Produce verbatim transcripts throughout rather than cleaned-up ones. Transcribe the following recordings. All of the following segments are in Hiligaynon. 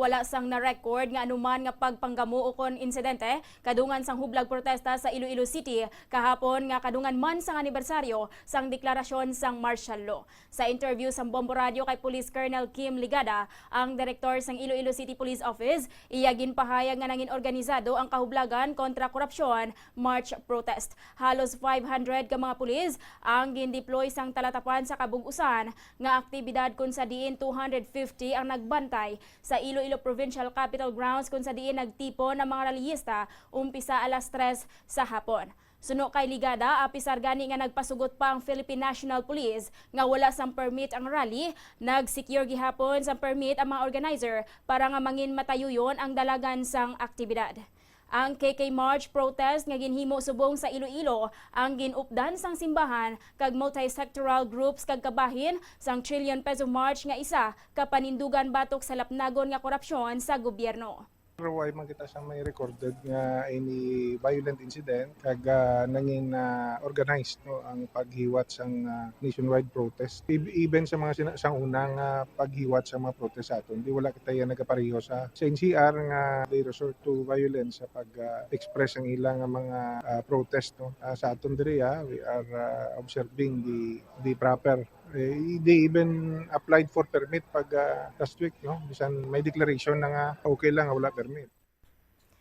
Wala sang na-record nga anuman nga pagpanggamo ukon insidente kadungan sang hublag protesta sa Iloilo City kahapon, nga kadungan man sang anibersaryo sang deklarasyon sang martial law. Sa interview sang Bombo Radio kay Police Colonel Kim Ligada, ang direktor sang Iloilo City Police Office, iya ginpahayag nga nangin organisado ang kahublagan kontra korupsyon march protest. Halos five hundred ka mga pulis ang gindeploy sang talatapan sa kabug-usan nga aktibidad, kun sa diin two hundred fifty ang nagbantay sa Iloilo Provincial Capitol Grounds, kun sa diin nagtipon ang mga rallyista umpisa alas tres sa hapon. Suno kay Ligada, apisar gani nga nagpasugot pa ang Philippine National Police nga wala sang permit ang rally, nag-secure gihapon sang permit ang mga organizer para nga mangin matayuyon ang dalagan sang aktibidad. Ang K K March protest nga ginhimo subong sa Iloilo ang gin-updan sang simbahan kag multi-sectoral groups kag kabahin sang Trillion Peso March nga isa ka panindugan batok sa lapnagon nga korupsyon sa gobyerno. Pero wala man kita sa may recorded nga any violent incident, kag, ah, nangin, ah, organized, no, ang paghiwat sang, ah, nationwide protest. Ev-, even sa mga sina-, sang una nga paghiwat sa mga protest sa aton, di wala kita yan nagapareho sa, sa N C R nga they resort to violence sa pag, ah, express ang ilang mga, ah, protest, no. Ah, sa aton diri, ah, we are, ah, observing the, the proper Eh, they even applied for permit pag, ah, last week, no? Bisan may declaration na nga okay lang nga wala permit.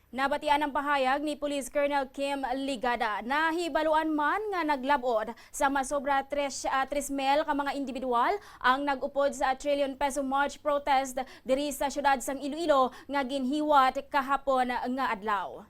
Nabatian ang pahayag ni Police Colonel Kim Ligada. Nahibaluan man nga naglab-od sa masobra tres, ah, tres mil ka mga individual ang nag-upod sa Trillion Peso March protest diri sa siyudad sang Iloilo nga ginhiwat kahapon nga adlaw.